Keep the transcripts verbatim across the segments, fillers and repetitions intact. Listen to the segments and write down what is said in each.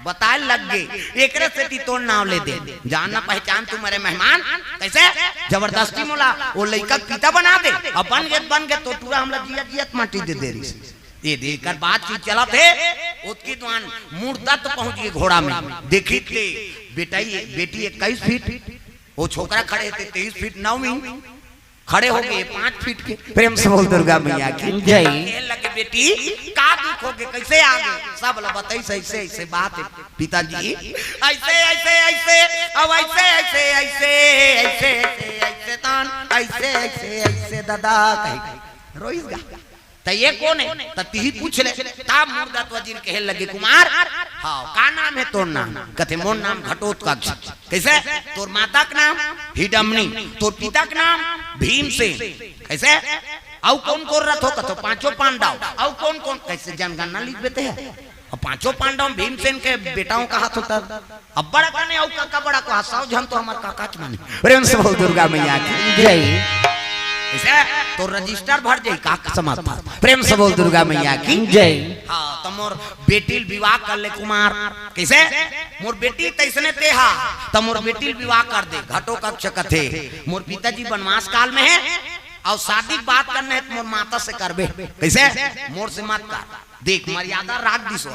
बताए लग गे, एकरे सेती तोर नाव ले दे। जान ना पहचान तू मरे मेहमान, कइसे जबरदस्ती मोला ओ लइका के पिता बना दे। अब बन गे, बन गे, तो टूरा हमला जियत जियत माटी दे दे रिहिस। ये दे, एकर बातचीत चलत हे, ओतकी दुआन मुर्दा तो पहुंच गे घोड़ा में। देखिस ते बेटा, ये बेटी इक्कीस फीट, ओ छोकरा खड़े हे ते तेईस फीट नौ इंच, खड़े हो गे पाँच फीट के। प्रेम से बोल दुर्गा मैया की जय। कहे लगे, "बेटी, का दुख हो गे, कइसे आ गे?" सब ला बताइस, "अइसे अइसे बात हे पिताजी, अइसे अइसे अइसे, अब अइसे अइसे अइसे, अइसे अइसे अइसे तान, अइसे अइसे अइसे दादा," कहि रोइस गा। "त ये कोन हे?" "त तिही पूछ ले।" तब मुर्दत वजीर कहे लगे, "कुमार, हाँ, का नाम हे तोर नाम?" कथे, "मोर नाम घटोत्कच।" "कइसे?" "तोर माता के नाम हिडमनी, तोर पिता के नाम भीमसेन।" "कइसे? अउ कोन कोन रथो?" कथो, "पांचों पांडव।" "अउ कोन कोन?" "कइसे जनगणना लिख देते हैं?" "अब पांचों पांडव भीमसेन के बेटाओं का हाथ होता, अब बड़ा कने अउ काका बड़ा को हाथ, सौ झन तो हमर काका च माने।" प्रेम से बोल दुर्गा मैया की जय। "कइसे? तोर रजिस्टर भर जाई का समाप्त?" प्रेम से बोल दुर्गा मैया की जय। "हाँ, त मोर बेटी ल विवाह कर ले कुमार।" "कइसे?" "मोर बेटी तइसने ते हा, त मोर बेटी ल विवाह कर दे।" घटोत्कच कथे, "मोर पिताजी वनवास काल में हे, अउ शादी के बात करना हे त मोर माता से करबे।" "कइसे?" "मोर से मत कर।" देख, मर्यादा राख दिस ओ।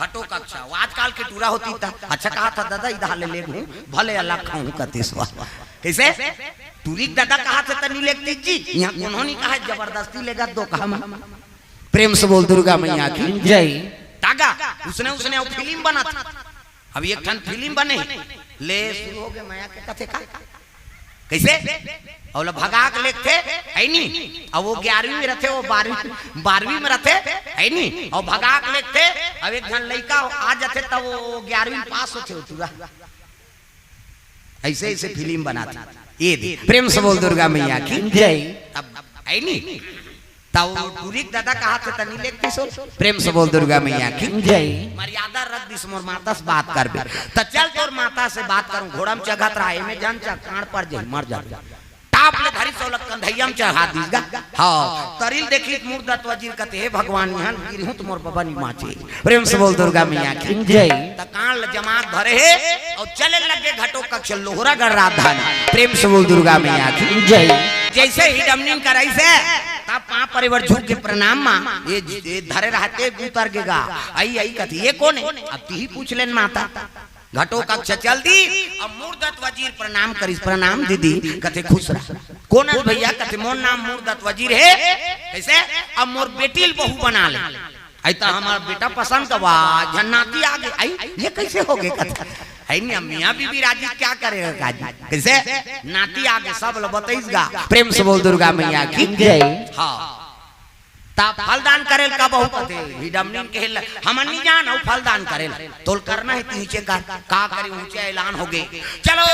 घटोत्कच, ओ आजकल के टूरा होतिस त, "अच्छा कहाथस दादा, इधा ले लेगहूं, भले अलग खाहूं," कतिस ओ। "कइसे?" "टूरी के दादा कहाथस त नी लेगतिस जी, इहां कोनो नी कहाय, जबरदस्ती लेगत दो कहा म।" प्रेम से बोल दुर्गा मैया की जय। तागा, उसने, उसने अउ फिल्म बनत। अब एक ठन फिल्म बने, ले शुरू हो गे मया के कथे का। कइसे? अउ ओला भगा के लेगथे, हे नी? अउ ओ ग्यारहवीं में रथे, ओ बारहवीं, बारहवीं में रथे, हे नी? अउ भगा के लेगथे, अउ एक झन लइका आ जाथे, तब ओ ग्यारहवीं में पास होथे, ओ टूरा। अइसे, अइसे फिल्म बनाथे। ये दे, प्रेम से बोल दुर्गा मैया की जय। तब, हे नी? त ओ टूरी के दादा कहाथस त नी लेगतिस ओ। प्रेम से बोल दुर्गा मैया की जय। मर्यादा रख दिस, मोर माता से बात करबे। त चल तोर माता से बात करहूं, घोड़ा म चघत रहा, एमे झन चघ, कांड़ पर जाही, मर जा। टाप ले धरिस ओ ला कंधइया म चढ़ा दिस गा। हाँ, तरी ल देखिस मुर्दत वजीर कथे, "हे भगवान, इहां गिरहूं त मोर बबा नी बांचे।" प्रेम से बोल दुर्गा मैया की जय। त कांड़ ल जमा के धरे हे अउ चले लगे घटोत्कच लोहरागढ़ राजधानी। प्रेम से बोल दुर्गा मैया की जय। जइसे हिडमनी ल कराइस हे, तब पांव परे बर झुक के प्रणाम मां, ये, ये धरे रहते उतर गे गा। अई, अई कथे, "ये कोन हे?" "अब तिही पूछ ले न माता।" घटोत्कच चल दिस, अब मुर्दत वजीर प्रणाम करिस, "प्रणाम दीदी।" कथे, "खुश रह।" "कोन हस भइया?" कथे, "मोर नाम मुर्दत वजीर हे।" "कइसे?" "अब मोर बेटी ल बहू बना ले।" "अई त हमर बेटा पसंद का बा, झन नाती आ गे।" "अई, ये कइसे हो गे?" कथे, "हे नी, अब मियां बीबी राजी, क्या करेगा काजी?" कइसे? नाती आ गे, सब ल बताइस गा। प्रेम से बोल दुर्गा मैया की जय। हाँ। त फलदान करे ल का बहू कथे, हिडमनी ल कहे ल, "हमन नी जानन फलदान करे ल, तोला करना हे तिही चे कर।" का करे, ऊंचे ऐलान हो गे, "चलो,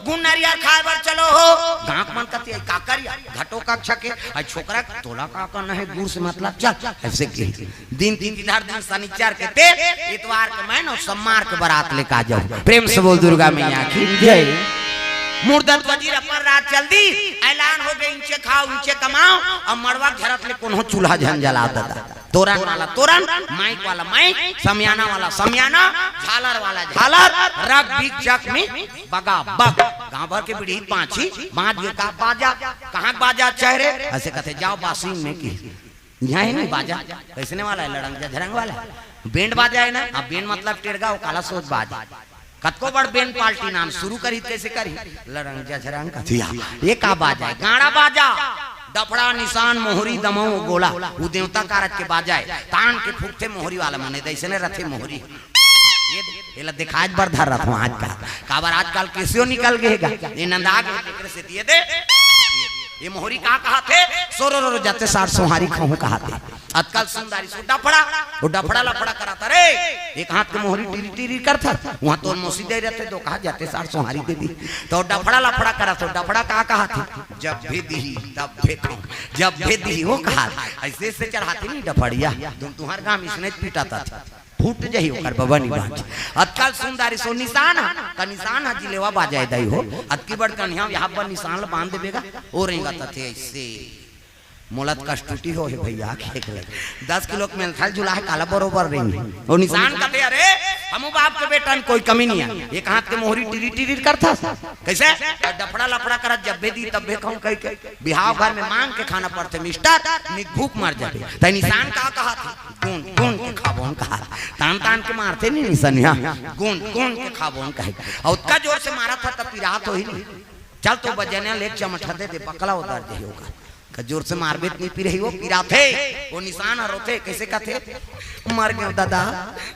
गुड़ नरियर खाए बर चलो हो।" गांव के मन कथे, "का करिया, घटोत्कच के, अई छोकरा, तोला का करना हे गुड़ से मतलब, चल।" अइसे कहे। दिन, दिन, इधर दिन, सनिचर के तेल, इतवार के मैन अउ सम्मार के बरात लेके आ जाहू। प्रेम से बोल दुर्गा मैया की जय। मुर्दत वजीर अपन राज चल दिस, ऐलान हो गे, "इंचे खाव, इंचे कमाव, अब मड़वा के झरत ले कोनो चूल्हा झन जलाव दादा।" तोरन वाला तोरन, माइक वाला माइक, समियाना वाला समियाना, झालर वाला झालर, रग बिग जग में बगा बग। गांव भर के बिड़ही बांची, बांच गे का बाजा, कहां के बाजा चेहरे, अइसे कथे, "जाव बासिंग में की।" इहां हे नी बाजा, कइसने वाला हे, लड़ंग झझरंग वाला। बैंड बाजा हे ना, अब बैंड मतलब टेड़गा, ओ काला सोच बाज। कतको बड़ बैंड पार्टी नाम शुरू करही, कइसे करही? लड़ंग झझरंग कथिया। ये का बाजा हे? गाड़ा बाजा, डफड़ा, निसान, मोहरी, दमऊ, गोला, उ देवता कारज के बाजा हे। तान के फूंकथे मोहरी वाला मन, अइसने रथे मोहरी। ये, एला देखाय बर धर रथंव आजकल। काबर आजकल केसियो निकल गे हे गा। ये नंदा गे, एकरे सेती ये दे। ये मोहरी का कहाथे? सोरो रो रो जाते सार सोहारी खाहूं कहाथे। अतका ल सुन डारिस ओ डफड़ा, ओ डफड़ा लफड़ा कराथे रे। एक हाथ के मोहरी टिरी टिरी करथे, उहां तोर मौसी दे रथे, तो कहा जाते सार सोहारी दे दी। त ओ डफड़ा लफड़ा कराथे, डफड़ा का कहाथे? जब भी दिही, तब भी खाहूं। जब भी दिही, ओ कहाथे। अइसे अइसे चढ़ाथे नी डफड़िया। तुम, तुम्हर गांव में इसने पीटा था। फूट जाही ओकर बबा नी बांच। अतका ल सुन डारिस ओ निसान ह, त निसान ह जिलेवा बाजा हे दाई हो। अतकी बड़ कनिहा, इहां बर निसान ल बांध देबे गा। ओ रेंगत हे अइसे। मोला त कस टूटी हो हे भइया, खेक ले। दस किलो के मेलथल झुला हे, काला बरोबर रेंगे। ओ निसान कथे, "अरे, हमू बाप के बेटा में कोई कमी नहीं है। एक हाथ के मोहरी टिरी टिरी करथस। कैसे? अउ डफड़ा लफड़ा करत जब्बे दी तब्बे खाऊं कह के। बिहाव घर में मांग के खाना पड़थे मिस्टर, नहीं भूख मर जाबे। त निशान का कहा थे? गोंद गोंद के खाबोन कहा। तान तान के मारथे नहीं निशानिया। गोंद गोंद के खाबोन कहे। अउ ओतका जोर से मारत ह त पिरात होही नहीं। चल तो बजनिया ले चमठा दे दे, बकला उतर जाही ओकर। का जोर से मारबे त नहीं पिरही, वो पिराथे, वो निशान हर होथे। कैसे कथे? "मर गेंव दादा,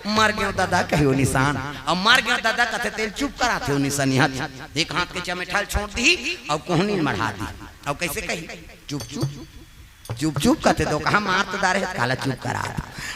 मर गेंव दादा," कही वो निशान। अब "मर गेंव दादा" कथे तेला चुप कराथे वो निशानिया। एक हाथ के चमेठा ल छोड़ दी, अब कोहनी ल मढ़ा दी। अब कैसे कही? "चुप चुप, चुप चुप" कथे, तो कहा मार तो डारे हे, काला चुप करा।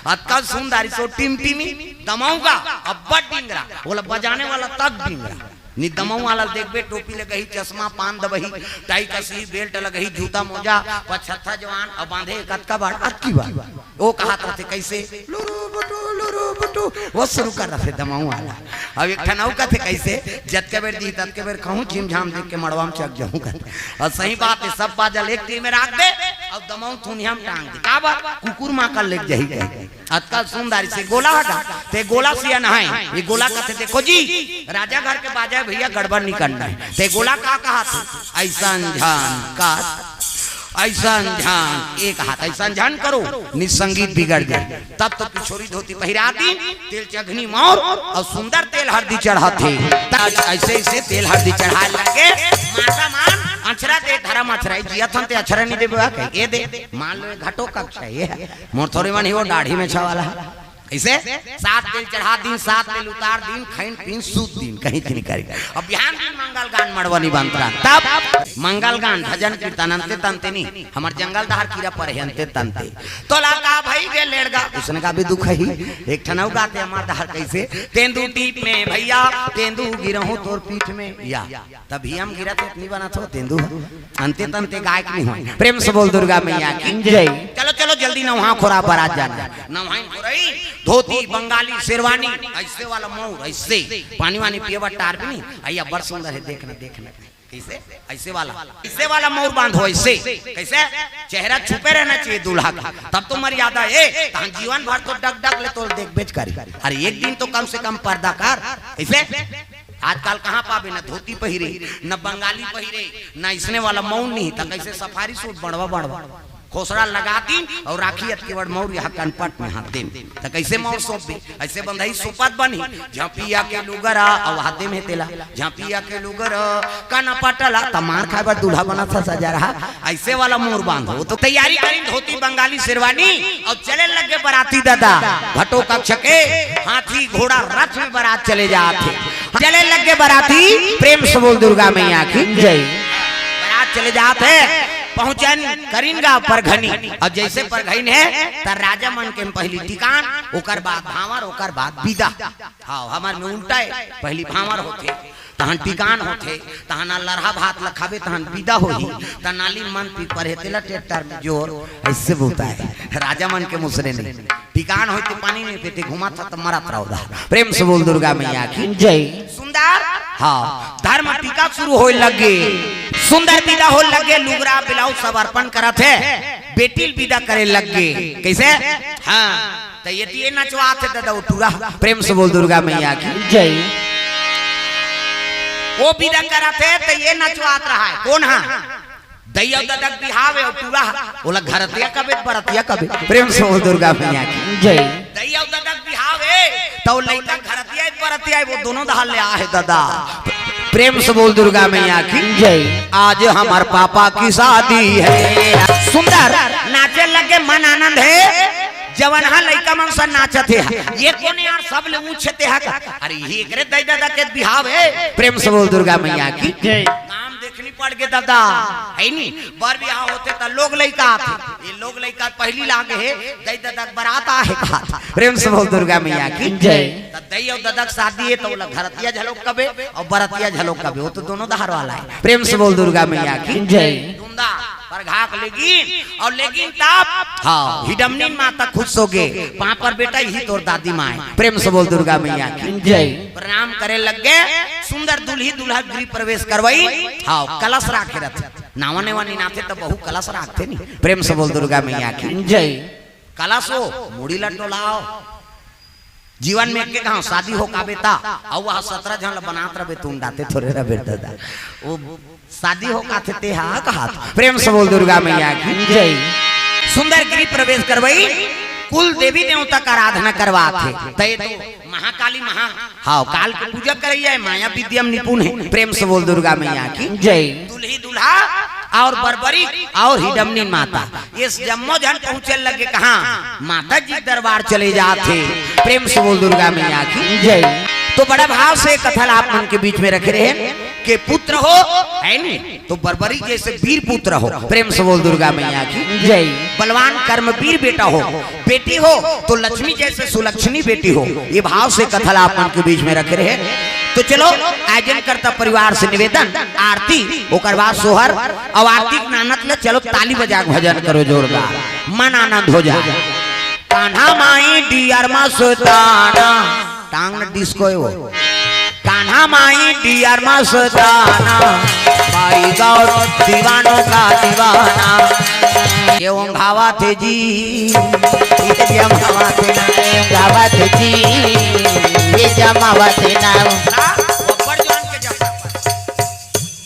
अतका सुंदर सो टिमटिमी दमऊ गा, अब्बड़ डिंगरा, ओला बजाने वाला तक डिंगरा। नि दमऊ वाला ल देखबे, टोपी लगही, चश्मा, पान दबही, टाई कसही, बेल्ट लगही, जूता मोजा, पचहत्था जवान, अउ बांधे कतका बाड़, अतकी बाड़। ओ कहत रथे कैसे? "लुरु बुटु, लुरु बुटु", वो शुरू कर रथे दमऊ वाला। अब एक ठन अउ कथे कैसे? "जतके बेर दी, ततके बेर खाहूं, झिमझाम देख के मड़वा में चक जाहूं" कथे। अउ सही बात हे, सब बाजा ल एक तीर में राख दे, अउ दमऊ थुनिया में टांग दे। काबर? कुकुर मां कर लेके जाही कहे। अतका सुंदर से गोला हगा, ते गोला सियान हे। ये गोला कथे, "देखो जी, राजा घर के बाजा हे भैया, गड़बड़ नहीं करना हे।" ते गोला का कहा थे? "अइसन झन का, अइसन झन, एक हाथ अइसन झन करो, नि संगीत बिगड़ जाए।" तब तो पिछोरी धोती पहिरा दी, तेल चघनी मौर अउ सुंदर तेल हरदी चढ़ाथे। तब अइसे अइसे तेल हरदी चढ़ाए लगे, माता मन अछरा दे, धरम अछरा, जियत हन ते अछरा नहीं देबे, कहे, "ए दे, मान लो ये घटो कक्ष हे, ये मोर थोड़ी मन ही वो दाढ़ी में छवाला हे।" कइसे? सात तेल चढ़ा दिन, सात तेल उतार दिन, खइन पीन सूत दिन, कहीं थी निकल। अब बिहान दिन मंगल गान मड़वनी बंतरा, तब मंगल गान, भजन कीर्तन, अंते तंते नहीं। हमर जंगल दहार कीरा परे हे अंते तंते। तोला का भई गे लेड़गा, उसने का भी दुख ही। एक ठन अउ गाथे हमर दहार कैसे? "तेंदू टीप में भैया, तेंदू गिरहूं तोर पीठ में।" या तभी हम गिरत हे, इतनी बनत हो तेंदू। अंते तंते गायक नहीं हो। प्रेम से बोल दुर्गा मैया की जय। चलो, चलो, जल्दी नवहा खोरा बरात जाना। नवहा खोरई, धोती, बंगाली, शेरवानी, अइसे वाला मौर, अइसे। पानी वानी पिए बर टार भी नहीं। अइया, बड़ सुंदर हे, देखना, देखना। कइसे? अइसे वाला, अइसे वाला मौर बांधो, अइसे। कइसे? चेहरा छुपे रहना चाहिए दूल्हा का, तब तो मर्यादा हे। तहन जीवन भर तो डग डग ले तो देखबेच करी। अरे, एक दिन तो कम से कम पर्दा कर। कइसे? आजकल कहाँ पाबे, न धोती पहिरे, न बंगाली पहिरे, न इसने वाला मौन नहीं, त कैसे सफारी सूट बड़वा बड़वा खोसड़ा लगा दिन अउ राखी अतके बड़ मौर यहाँ कनपट में हाथ दे, त कैसे मौर सौंप दे? ऐसे बंधई सोपत बनी, झांपिया के लुगरा अउ हाथे में तेला, झांपिया के लुगरा कनपटला, त मार खाए बर दूल्हा बना था सजा रहा। ऐसे वाला मौर बांधो, तो तैयारी करी धोती बंगाली शेरवानी अउ चले लगे बराती दादा, घटो कक्ष के हाथी घोड़ा रथ में बरात चले जात हे। चले लगे बराती, प्रेम से बोल दुर्गा मैया की जय। बरात चले जात हे, पहुंचन करिन गा परघनी। अउ जैसे परघइन हे, त राजा मन के पहली टिकान, ओकर बाद भांवर, ओकर बाद विदा। हाँ, हमर में उल्टा हे, पहली भांवर होथे, तहन टिकान होथे, तहन लरहा भात ल खाबे, तहन विदा होही, त नाली मन पी परे तेला ट्रैक्टर में जोर, ऐसे बोलता है। राजा मन के मुसरे नहीं। टिकान होय ते पानी नहीं पीते, घुमा था त मरत रहो दा। प्रेम से बोल दुर्गा मैया की जय। सुंदर, हाँ, धर्म टीका शुरू होय लगे, सुंदर विदा होय लगे, लुगरा ब्लाउज सब अर्पण करत हे, बेटी ल विदा करे लगे। कैसे? हाँ, त ये दिए नचवात हे दादा, वो टूरा। प्रेम से बोल दुर्गा मैया की जय। वो विदा करत हे, त ये नचवात रहा है। कोन हा? दई अउ ददा के बिहाव हे, वो टूरा हा। ओला घरतिया कबे, बरतिया कबे। प्रेम से बोल दुर्गा मैया की जय। दई अउ ददा के बिहाव हे, त वो लइका घरतिया हे, बरतिया हे, वो दोनों दहार ले आ हे दादा। प्रेम से बोल दुर्गा मैया की जय। आज हमार पापा की शादी है। सुंदर नाचे लगे, मन आनंद हे। जवन हा लइका मन सन नाचत हे। ये कोन यार, सब ले ऊंचे ते हा का? अरे, ये एकरे दई ददा के बिहाव हे। प्रेम से बोल दुर्गा मैया की जय। नाम देखनी पड़ गे दादा, है नी? बर बिहाव होथे त लोग लइका आथे, ये लोग लइका पहली लागे हे, दई ददा के बरात आ हे कहा था। प्रेम से बोल दुर्गा मैया की जय। त दई अउ ददा के शादी हे, त ओला घरतिया झलोक कबे अउ बरतिया झलोक कबे, वो तो दोनों दहार वाला हे। प्रेम से बोल दुर्गा मैया की जय। धुंधा परघाक लेगिन अउ लेगिन तब, हाँ, हिडमनी माता खुश होगे, पांव पर बेटा ही तोर दादी माय। प्रेम से बोल दुर्गा मैया की जय। प्रणाम करे लगे, सुंदर दुल्ही दुल्हा गृह प्रवेश करवाई, हाँ, कलश राखे रथे, नावा नेवा निनाथे त बहु कलश राखथे नी। प्रेम से बोल दुर्गा मैया की जय। कलश हो, मुड़ी ल डोलाव, जीवन में एके घांव शादी हो का बेटा, अउ वह सत्रह झन ल बनात रहे, तुम डाते थोरे रहे बेटा दा। वो शादी हो का थे ते हा कहा था। प्रेम से बोल दुर्गा मैया की जय। सुंदर गृह प्रवेश करवाई, कुल देवी देवता का आराधना करवात हे। तय तो महाकाली महा, हाँ, काल के पूजा करैया है, माया विद्या में निपुण है। प्रेम से बोल दुर्गा मैया की जय। दुल्ही दुल्हा और बरबरी और हिडमनी माता, ये जम्मो झन पहुंचे लगे कहाँ? माता जी दरबार चले जात हे। प्रेम से बोल दुर्गा मैया की जय। तो बड़ा भाव से कथा ला आप मन के बीच में रखे रहे कि पुत्र हो, है नी, तो बरबरी जैसे वीर पुत्र हो। प्रेम से बोल दुर्गा मैया की जय। बलवान कर्मवीर बेटा हो, बेटी हो तो लक्ष्मी जैसे सुलक्षणी बेटी हो। ये भाव से कथा ला आप मन के बीच में रखे रहे। तो चलो, आयोजन करता परिवार से निवेदन, आरती, ओकर बाद सोहर, और आरती के नानत ले चलो ताली बजा के भजन करो जोरदार, मन आनंद हो जाए। कान्हा माई डियर मस्ताना, टांग न डिस्को है वो। कान्हा माई डियर मस्ताना, भाई गौर दीवानों का दीवाना। ये ओम भावा थे जी, ये जमावा थे ना, भावा थे जी, ये जमावा थे ना। हाँ, ऊपर जो उनके जमा।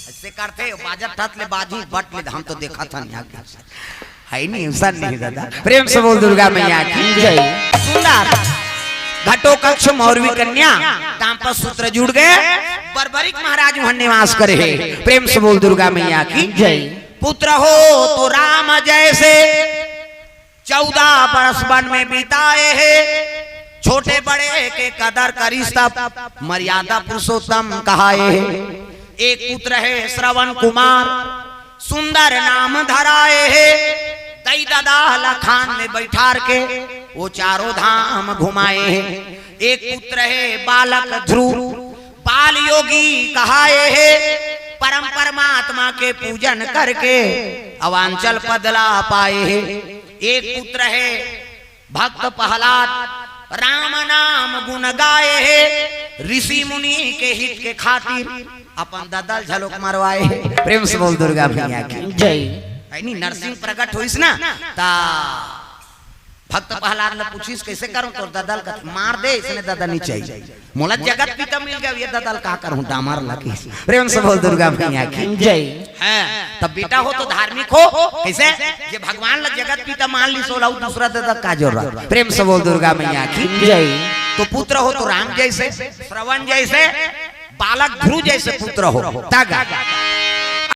ऐसे करते, बाजा ठत ले बाजी, बट ले, हम तो देखा था नहीं आगे। है नहीं, ऐसा नहीं दादा। प्रेम से बोल दुर्गा मैया की जय। सुंदर घटो कक्ष मौरवी कन्या, दाम्पत्य सूत्र जुड़ गए, बर्बरिक महाराज वहां निवास करे है। प्रेम से बोल दुर्गा मैया की जय। पुत्र हो तो राम जैसे, चौदह बरस वन में बिताए है, छोटे बड़े के कदर करिस तब, मर्यादा पुरुषोत्तम कहाए है। एक पुत्र है श्रवण कुमार, सुंदर नाम धराए है, दई ददा लखान में बैठार के वो चारों धाम घुमाए है। एक पुत्र है बालक ध्रुव, बाल योगी कहाए है, परम परमात्मा के पूजन करके अवांचल पद ला पाए है। एक पुत्र है भक्त प्रहलाद, राम नाम गुण गाए है, ऋषि मुनि के हित के खातिर अपन ददल झलोक मरवाए है। प्रेम से बोल दुर्गा मैया की जय। यानी नरसिंह प्रकट होइस ना, ता भक्त प्रहलाद ला पूछिस, "कैसे करूं तोर ददल का?" "मार दे, इसने ददल नहीं चाहिए, मोला जगत पिता मिल गया, ये ददल का करूं, डामर लगी।" प्रेम से बोल दुर्गा मैया की जय। हाँ, तब बेटा हो तो धार्मिक हो, कैसे? ये भगवान ला जगत पिता मान ली, सोला दूसरा ददल का जरूरत। प्रेम से बोल दुर्गा मैया की जय। तो पुत्र हो तो राम जैसे, श्रवण जैसे, बालक ध्रुव जैसे पुत्र हो। तग